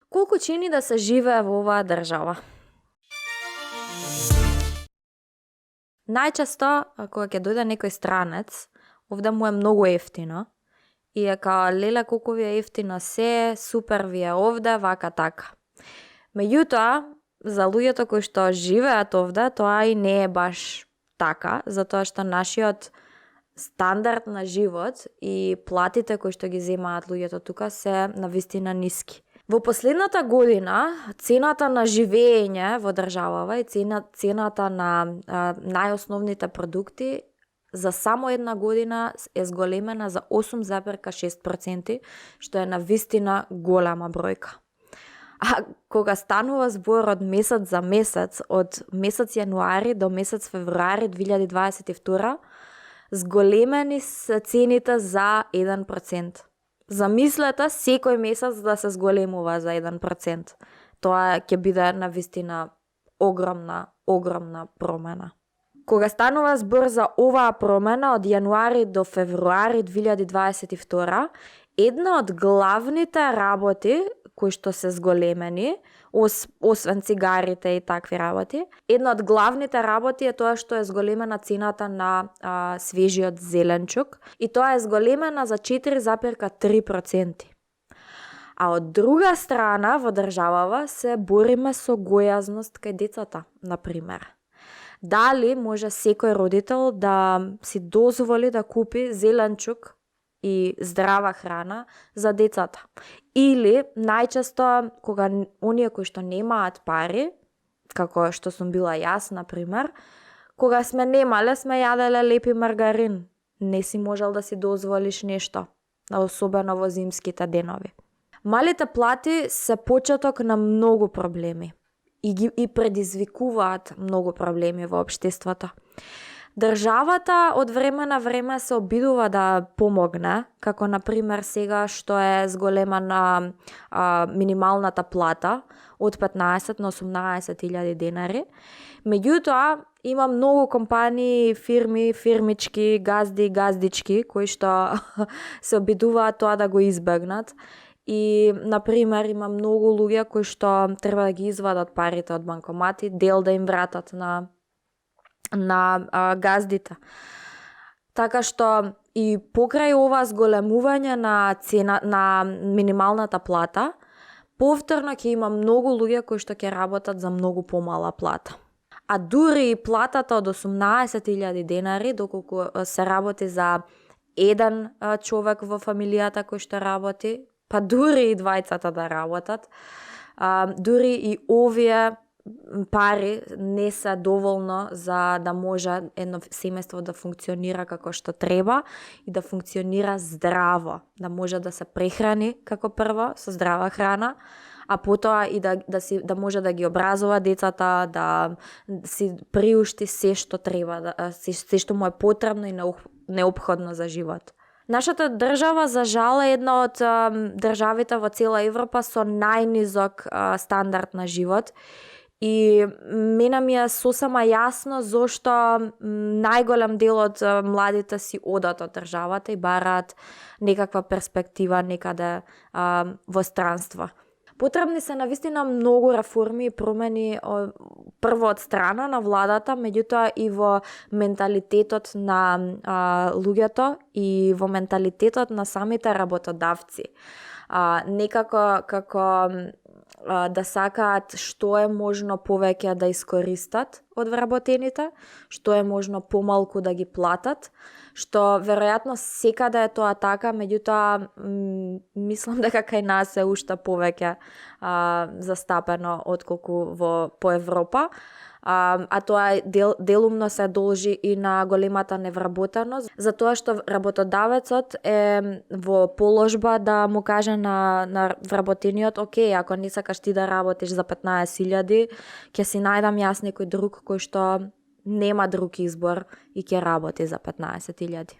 Колку чини да се живее во оваа држава? Најчесто, кога ќе дојде некој странец, овде му е многу ефтино и е као леле колку ви е ефтино се, супер ви е овде, вака така. Меѓутоа, за луѓето кои што живеат овде, тоа и не е баш така, затоа што нашиот стандард на живот и платите кои што ги земаат луѓето тука се навистина ниски. Во последната година, цената на живење во државава и цената на најосновните продукти за само една година е зголемена за 8,6%, што е навистина голема бројка. А кога станува збор од месец за месец, од месец јануари до месец февруари 2022, зголемени се цените за 1%. Замислете секој месец да се зголемува за 1%. Тоа ќе биде навистина огромна промена. Кога станува збор за оваа промена од јануари до февруари 2022, една од главните работи кои што се зголемени, освен цигарите и такви работи, една од главните работи е тоа што е зголемена цената на свежиот зеленчук и тоа е зголемена за 4,3%. А од друга страна во државава се бориме со гојазност кај децата, например. Дали може секој родител да си дозволи да купи зеленчук и здрава храна за децата? Или најчесто кога оние кои што немаат пари, како што сум била јас, например, кога сме немале, сме јаделе лепи маргарин. Не си можел да си дозволиш нешто, особено во зимските денови. Малите плати се почеток на многу проблеми и предизвикуваат многу проблеми во општеството. Државата од време на време се обидува да помогне, како например сега што е зголемена минималната плата од 15 на 18.000 денари. Меѓутоа, има многу компании, фирми, фирмички, газди, газдички кои што се обидуваат тоа да го избегнат. И, например, има многу луѓе кои што треба да ги извадат парите од банкомати, дел да им вратат на газдите. Така што и покрај ова зголемување на минималната плата, повторно ќе има многу луѓе кои што ќе работат за многу помала плата. А дури и платата од 18.000 денари, доколку се работи за еден човек во фамилијата кој што работи, па дури и двајцата да работат, дури и овие пари не се доволно за да може едно семејство да функционира како што треба и да функционира здраво, да може да се прехрани како прво со здрава храна, а потоа и да може да ги образува децата, да си приушти се што треба, се што му е потребно и неопходно за живот. Нашата држава, за жал, е една од државите во цела Европа со најнизок стандард на живот. И мене ми е сосема јасно зошто најголем дел од младите си одат од државата и бараат некаква перспектива некаде во странство. Потребни се навистина многу реформи и промени прво од страна на владата, меѓутоа и во менталитетот на луѓето и во менталитетот на самите работодавци. Некако како да сакаат што е можно повеќе да искористат од вработените, што е можно помалку да ги платат, што веројатно секаде е тоа така, меѓутоа мислам дека кај нас е уште повеќе застапено отколку по Европа. А тоа делумно се должи и на големата невработеност, затоа што работодавецот е во положба да му каже на вработениот, окей, ако не сакаш ти да работиш за 15.000, ќе си најдам јас некој друг кој што нема друг избор и ќе работи за 15.000.